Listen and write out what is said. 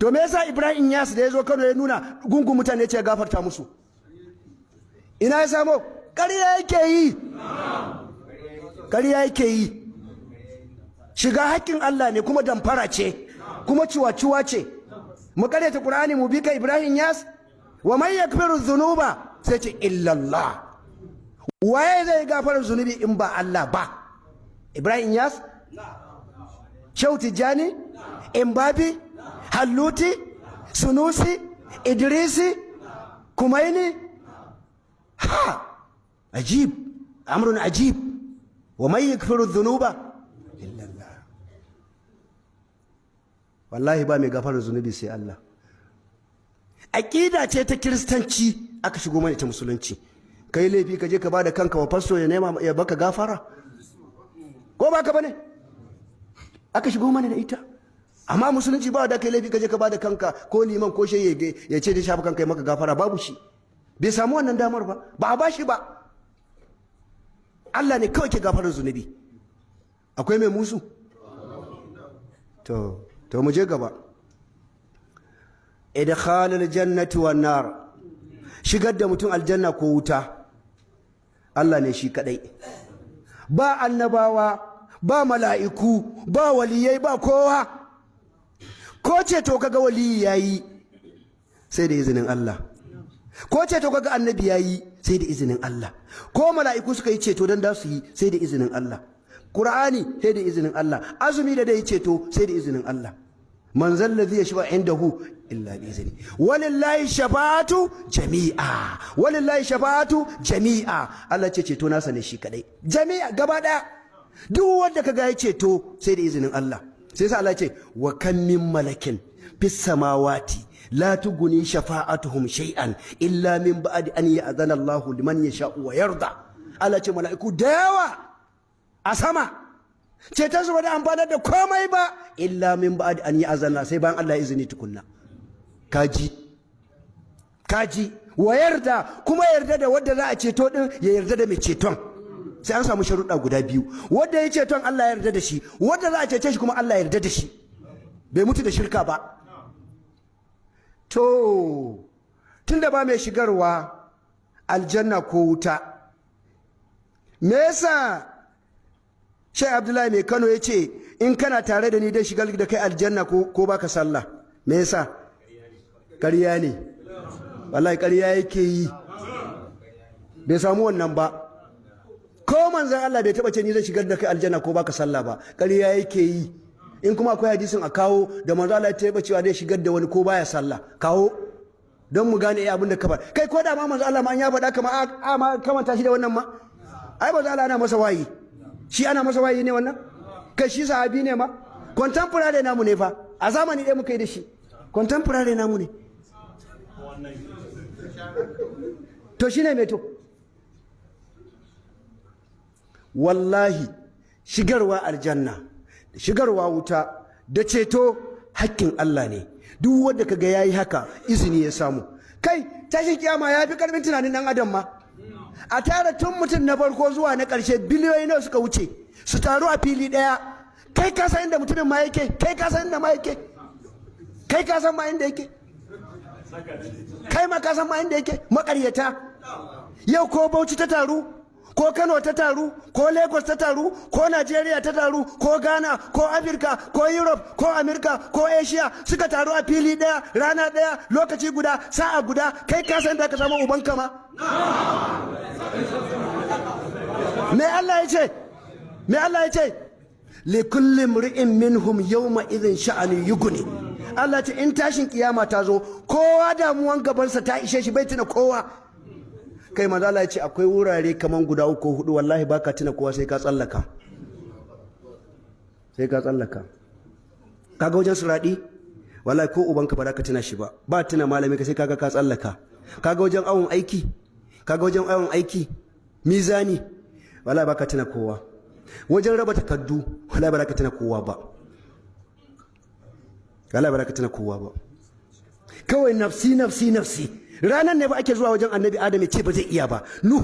To me yasa Ibrahim Inyas da ya zo Kano ya nuna gungun mutane ce gafarta musu? Ina ya samo? Ƙarya yake yi, ƙarya yake yi. Shiga haƙƙin Allah ne, kuma damfara ce, kuma ciwa-ciwa ce. Mu ƙaryata Qur'ani mu bi ka, Ibrahim Inyas? Wa man yaghfiru dhunuba, sai ce illallah. Waye zai gafara zunubi in ba Allah ba? Ibrahim Inyas, Shehu Tijjani, Imbabi, Halluti, Sunusi, Idrisi, Kumaini? Ha, ajib, amrun ajib. Wa man yaghfiru dhunuba illallah. Wallahi ba mai gafarar zunubi sai Allah. Aƙida ce ta Kiristanci aka shigo mana ta Musulunci. Kai laifi, ka je ka bada kanka wa fasto ya nema ya baka gafara, ko baka bane? Aka shigo mana da ita. Amma Musulunci ba da kai laifi ka je ka bada kanka ko liman ko shehi ya ce da shafa kanka ya maka gafara, babu shi. Bai samu wannan damar ba, ba a bashi ba. Allah ne kawai ke gafarar zunubi. Akwai mai musu? To mu je gaba. Idkhalul jannati wan nar, shigar da mutum aljanna ko wuta, Allah ne shi kadai. Ba annabawa, ba mala'iku, ba waliyai, ba kowa. Ko ceto kaga waliyi yayi, sai da izinin Allah. Ko ceto kaga annabi yayi, sai da izinin Allah. Ko mala'iku suka yi ceto dan da su yi, sai da izinin Allah. Qur'ani, sai da izinin Allah. Azumi da dai ceto, sai da izinin Allah. Man zallazi yashfa indahu illa bi izni. Walillahi shafa'atu jami'a, walillahi shafa'atu jami'a. Allah ce ceto nasa ne shi kadai, jami'a, gaba daya. Duk wanda kaga ya ceto, sai da izinin Allah. Sai sa Allah ce wa kam min malakin fis samawati la tughni shafa'atuhum shay'an illa min ba'di an ya'zana Allahu liman yasha'u wa yarda. Allah ce mala'iku da yawa a sama, ceton su ba da amfanar da komai ba, illa min ba'di an ya'zana, sai bayan Allah ya izini tukunna. Kaji, kaji. Wa yarda, kuma yarda da wanda za a ceto din, ya yarda da mai ceton. Sai an samu sharuɗa guda biyu: wanda ya ceton Allah ya yarda da shi, wanda za a cece shi kuma Allah ya yarda da shi, bai mutu da shirka ba. To tunda ba mai shigarwa aljanna ko wuta, me yasa Sheikh Abdullahi Mai Kano ya ce in kana tare da ni dai shigar da kai aljanna ko baka sallah? Me yasa? Ƙarya ne, wallahi ƙarya yake yi. Bai samu wannan ba. Ko manzon Allah bai taba ce ni zan shigar da kai aljanna ko baka sallah ba. Ƙarya yake yi. In kuma akwai hadisin, a kawo da manzon Allah ya taba cewa zai shigar da wani ko baya sallah. Kawo don mu gane abin da ka faɗa. Kai, ko da ma manzon Allah ma an ya faɗa, kama a ma kamanta shi da wannan ma. Ai manzon Allah ana masa wayi, shi ana masa wayi ne wannan? Kai, shi sahabi ne ma, contemporary namu ne fa. A zamani ɗaya muka yi da shi, contemporary namu ne. To shine mai. To wallahi shigarwa aljanna da shigarwa wuta da ceto hakkin Allah ne. Duk wanda kaga yayi haka, izini ya samu. Kai, tashin kiyama ya fi karfin tunanin dan adam ma. A tara tun mutum na farko zuwa na ƙarshe, biliyoyi nawa suka wuce, su taru a fili ɗaya. Kai ka san inda mutumin ma yake? Kai ka san inda ma yake? Kai ka san ma inda yake? Kai ma ka san ma inda yake? Maƙaryata. Yau ko Bauchi ta taru, ko Kano ta taru, ko Lagos ta taru, ko Najeriya ta taru, ko Ghana, ko Afirka, ko Europe, ko America, ko Asia, suka taru a fili ɗaya, rana ɗaya, lokaci guda, sa'a guda, kai ka san da ka samu ubanka ma? Me Allah ya ce? Me Allah ya ce? Likulli mri'in minhum yawma idhin sha'ani yughni. Allah ce in tashin kiyama ta zo, kowa damuwan gabansa ta ishe shi, bai tuna kowa. Kai, manzo Allah ya ce akwai wurare kaman guda uku ko hudu, wallahi baka tuna kowa sai ka tsallaka, sai ka tsallaka. Kaga wajen suradi, wallahi ko ubanka ba za ka tuna shi ba, ba tuna malami ka, sai kaga ka tsallaka. Kaga wajen awon aiki, kaga wajen awon aiki, mizani, wallahi baka tuna kowa. Wajen raba takaddu, wallahi ba za ka tuna kowa ba, wallahi ba za ka tuna kowa ba. Kawai nafsi, nafsi, nafsi. Ranar ne ba ake zuwa wajen Annabi Adam ya ce ba zai iya ba. Nuhu